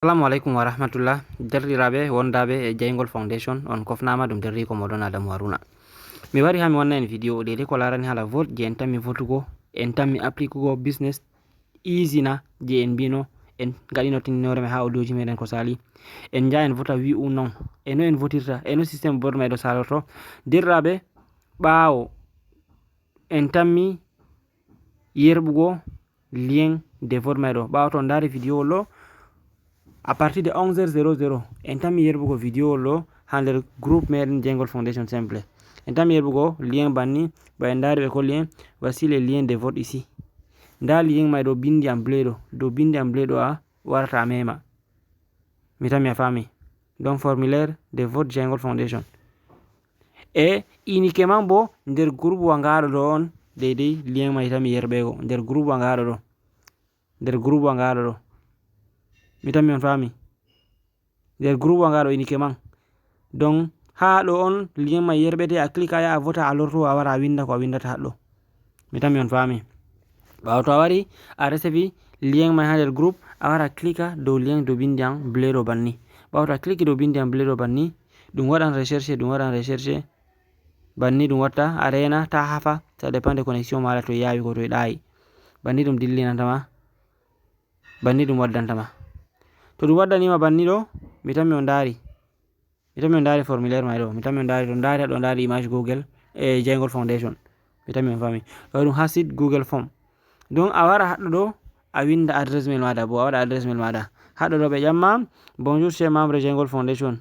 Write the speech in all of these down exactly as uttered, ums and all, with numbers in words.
Assalamu alaikum wa rahmatullah. Derɗiraaɓe wondaaɓe e Jeyngol Foundation, on kofnaama, ɗum derriiko mooɗon Adamu Haruna. Mi wari haa mi wanna en video o daidai ko laarani haala vote je en tammi votugo, en tammi appliquego business easy na je en mbino, en ngaɗino tindinoore mai haa audioji meɗen ko sali. En njaha en vota oui ou non. E no en votirta, e no système vote mai ɗo salorto. Derɗiraaɓe, ɓaawo en tammi yerɓugo lien de vote mai ɗo. Ɓaawo to on ndaari video ɗo, à partir de onze heures zéro zéro, en tammi yerɓugo video ɗo haa nder groupe meɗen Jeyngol Foundation Simple. En tammi yerɓugo lien banni, ba en ndaari ɓe ko lien, voici les liens de vote ici. Nda lien mai ɗo bindi en bleu ɗo, dow bindi en bleu ɗo a warata a mema. Mi tammi a faami. Donc formulaire de vote Jeyngol Foundation. E uniquement bo nder groupe wa ngaɗo ɗo on, daidai lien mai tammi yerɓego. Nder groupe wa ngaɗo ɗo. Nder groupe wa ngaɗo ɗo. Mi tammi on faami. Nder groupe wa ngaɗo uniquement. Donc, haa ɗo on lien mai yerɓete, a clique a yaha a vota, a lorto a wara a winda ko a windata haɗɗo. Mi tammi on faami. Ɓaawo to a wari, a resevi lien mai haa nder groupe, a wara a clique dow lien dow bindi en bleu ɗo banni. Ɓaawo to a clique dow bindi en bleu ɗo banni, ɗum waɗan recherche, ɗum waɗan recherche. Banni ɗum watta, a reena, ta hafa, ça dépend de connexion maɗa to yaawi ko to ɗaayi. Banni ɗum dillinanta ma. Banni ɗum waddanta ma. To ɗum waddanima banni ɗo, mi tammi on ndaari. Mi tammi on ndaari formulaire mai ɗo. Mi tammi on ndaari to, ndaari haɗo, ndaari image Google e Jeyngol Foundation. Mi tammi on faami. Ɗo ɗum haa site Google Form. Donc a wara haɗɗo ɗo, a winda adresse mail maɗa bo, a waɗa adresse mail maɗa. Haɗɗo ɗo ɓe ƴamma, bonjour cher membre Jeyngol Foundation.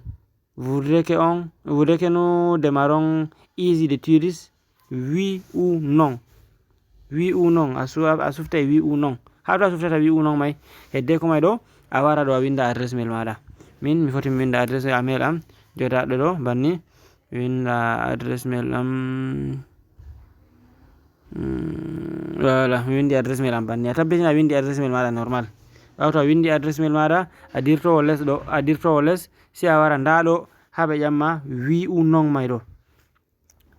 Voudrais que on, voudrais que nous démarrons easy de touriste, oui ou non. Oui ou non. A su-, a, a suftay oui ou non. Haa to a suftata oui ou non mai, hedde ko mai ɗo, a wara ɗo a winda adresse mail maɗa. Min, mi foti mi winda adresse mail am, jotta ɗo ɗo, banni, mi winda adresse mail am. Mm, voilà, mi windi adresse mail am banni. A tabbitina a windi adresse mail maɗa normal. Ɓaawo to a windi adresse mail maɗa, a dirtowo les ɗo, a dirtowo les, si a wara nda ɗo, haa ɓe ƴamma oui ou non mai ɗo.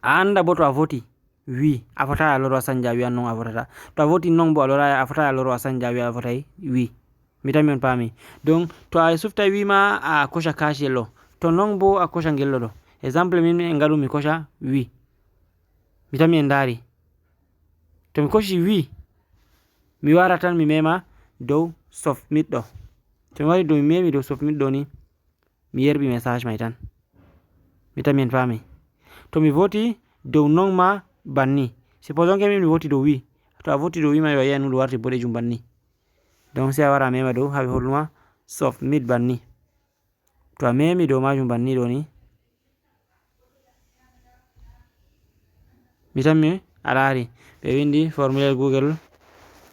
A anda bo to a voti oui, a fotai a loro a sanja oui an non a votata. To a voti non bo a loro a, a fotai a loro a sanja oui a votai oui. Mi tammi on paami. Donc, to a suftai oui ma a koca kaaciyel ɗo. To non bo a koca ngel ɗo ɗo. Exemple min e ngaɗu mi koca oui. Mi tammi en ndaari. To mi koci oui, mi wara tan mi mema dow submit ɗo. To mi wari dow mi memi dow submit ɗo ni, mi yerɓi message mai tan. Mi tammi en faami. To mi voti dow non ma banni. Supposons que min mi voti dow oui. To a voti dow oui ma yo a yi'an ɗum ɗo warti boɗejum banni. Donc si a wara a mema dow haa ɓe holluma submit banni. To a memi dow majum banni ɗo ni. Mi tammi a laari ɓe windi formulaire Google,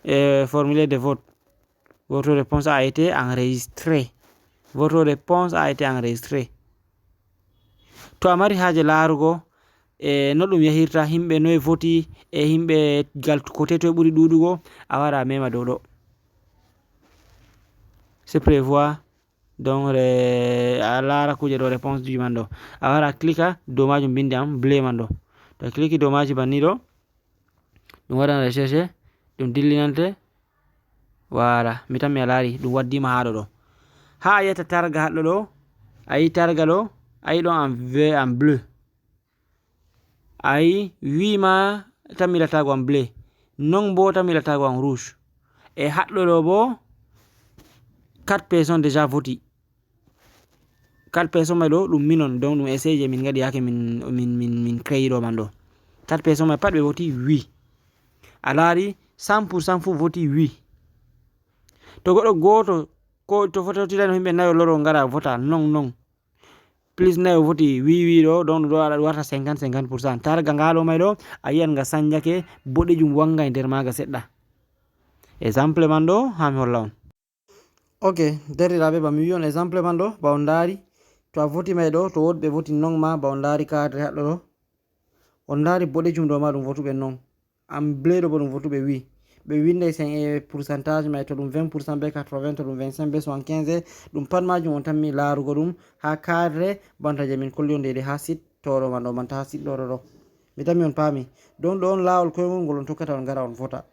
e formulaire de vote. Votre réponse a été enregistrée. Votre réponse a été enregistrée. To a mari haaje laarugo e no ɗum yahirta, himɓe noye voti e himɓe gal kote toye ɓuri ɗuuɗugo, a wara a mema dow ɗo. C'est prévoir. Donc, re-, a laara kuje ɗo, réponse ji man ɗo. A wara a clique dow majum bindi en bleu man ɗo. To a clique dow maji banni ɗo, ɗum waɗan recherche, ɗum dillinante. Voilà, mi tammi a laari, ɗum waddima haa ɗo ɗo. Haa a yetta targa haɗɗo ɗo, a yi targa ɗo, a yi ɗon en ve-, en bleu. Ayi, oui ma tammi latago am bleu. Non bo tammi latago am rouge. E haɗɗo ɗo bo, quatre personnes déjà voti. Quatre personnes mai ɗo, ɗum minon, donc ɗum essai je min ngaɗi yaake min, min, min, min créé ɗo man ɗo. Quatre personnes mai pat ɓe voti oui. A laari, cent pour cent fu voti oui. To goɗɗo gooto, ko to fototiraino himɓe nayo loro ngara vota, non, non. Plus nayo voti oui, oui ɗo, donc ɗum ɗo waɗa, ɗum warta cinquante, cinquante pour cent. Targa nga ɗo mai ɗo, a yi'an nga sanjake, boɗejum wanga e nder maga seɗɗa. Exemple man ɗo, haa mi holla on. Ok, derɗiraaɓe, ba mi wi on exemple man ɗo, ba on ndaari, to a voti mai ɗo, to woodi ɓe voti non ma, ba on ndaari cadre haɗɗo ɗo, on ndaari boɗejum ɗo ma ɗum votuɓe non. En bleu ɗo bo ɗum votuɓe oui. Ɓe winday sen e pourcentage mai, to ɗum vingt pour cent be quatre-vingts, to ɗum vingt-cinq be soixante-quinze, ɗum pat majum on tammi laarugo ɗum haa cadre banta je min kolli on daidai haa site to ɗo man ɗo, banta haa site ɗo ɗo ɗo. Mi tammi on paami. Donc ɗo on laawol koyngol ngol on tokkata on ngara on vota.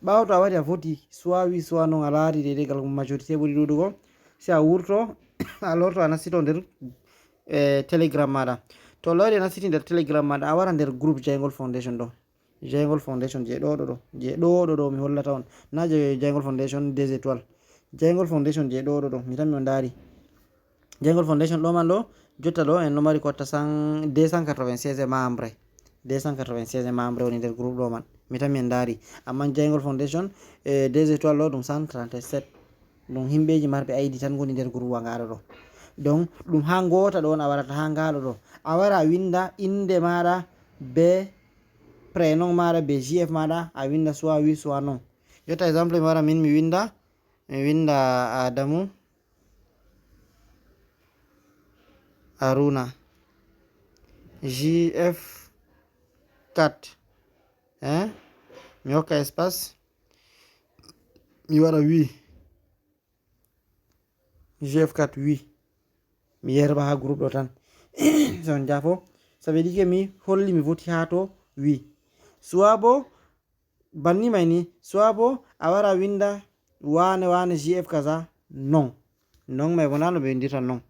Ɓaawo to a wari a voti, soit oui, soit non, a laari daidai gal majorité ɓuri ɗuuɗugo, Si a wurto, a lorto, a nastito nder, eh, Telegram maɗa. To lori a nastiti nder Telegram maɗa, a wara nder groupe Jeyngol Foundation ɗo. Jeyngol Foundation je ɗo ɗo ɗo. Je ɗo ɗo ɗo mi hollata on. Na je Jeyngol Foundation deux étoiles. Jeyngol Foundation je ɗo ɗo ɗo. Mi tan mi on dari. Jeyngol Foundation ɗo man ɗo, jotta ɗo en ɗo mari ko watta cent, deux cent quatre-vingt-seize membres. Deux cent quatre-vingt-seize membres woni nder groupe ɗo man. Mi tan mi en dari. Amma Jeyngol Foundation, eh, deux étoiles ɗo ɗum cent trente-sept. Ɗum himɓeji marɓe I D tan ngoni nder groupe wa ngaɗo ɗo. Donc ɗum ha ngota ɗo on a warata ha ngaɗo ɗo. A wara a winda inde maɗa be prénom maɗa be J F maɗa, a winda soit oui soit non. Jotta exemple mi wara min mi winda, mi winda Adamu Haruna J F quatre. Hein? Mi hokka espace. Mi wara oui. J F quatre oui. Mi yerba ha groupe ɗo tan. So on jafo. Ça veut dire que mi holli mi voti ha to oui. Soit bo banni may ni, soit bo a wara winda wane wane J F kaza non. Non may wona no ɓe windirta non.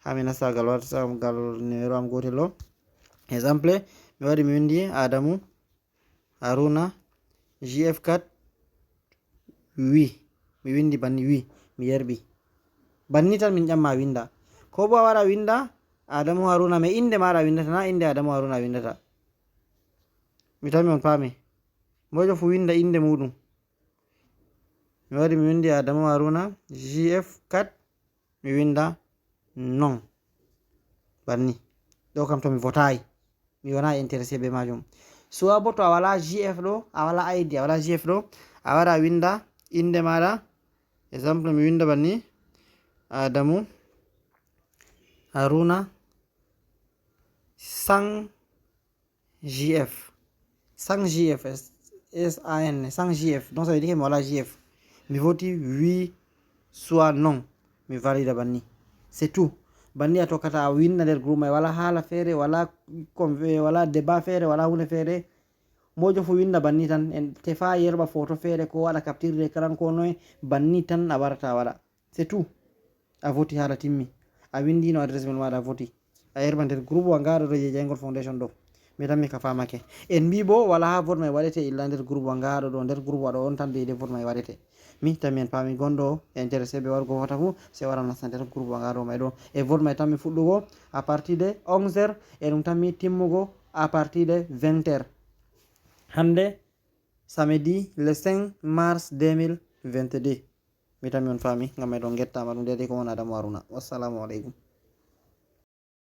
Ha mi nasta gal WhatsApp gal numéro am gotel ɗo. Exemple, mi wari mi windi Adamu Haruna J F quatre oui. Mi windi banni oui. Mi yerbi. Banni tan min ƴamma winda. Ko bo a wara winda Adamu Haruna, mais inde maɗa windata na inde Adamu Haruna windata. Mi tami on paami. Mojo fu winda inde muɗum. Mi wari mi windi Adamu Haruna J F quatre, mi winda non. Banni. Ɗo kam to mi votayi. Mi wona intéressé be majum. Soit bo to a wala J F ɗo, a wala I D, a wala J F ɗo, a wara a winda inde maɗa. Exemple mi winda banni Adamu Haruna Sang J F. Sang J F, S, S A N, Sang J F. Donc ça veut dire que mi wala J F. Mi voti oui, soit non. Mi valida banni. C'est tout. Banni a tokkata a winda nder groupe may. Wala hala fere, wala, wala débat fere, wala hunde fere. Mojo fu winda banni tan. En tefa yerba photo fere ko wala capture d'écran ko noy. Banni tan a warata a wala. C'est tout. A voti hala timmi. A windino adresse mail maɗa a voti. A yerba nder groupe wa ngaɗo ɗo je Jeyngol Foundation ɗo. Mi tammi ka famake. En mbi bo wala ha vote may waɗete illa nder groupe wa ngaɗo ɗo, nder groupe wa ɗo on tan de vote may waɗete. Mi tammi en paami gonɗo intéressé be wargo vota fu, se wara nasta nder groupe wa ngaɗo may ɗo. E vote may tammi fuɗɗugo à partir de onze heures, e ɗum tammi timmugo à partir de vingt heures. Hande samedi le cinq mars deux mille vingt-deux. Mi tammi on faami, ngam may ɗon gettama ɗum daidai ko wona Adamu Haruna. Wassalamu alaikum.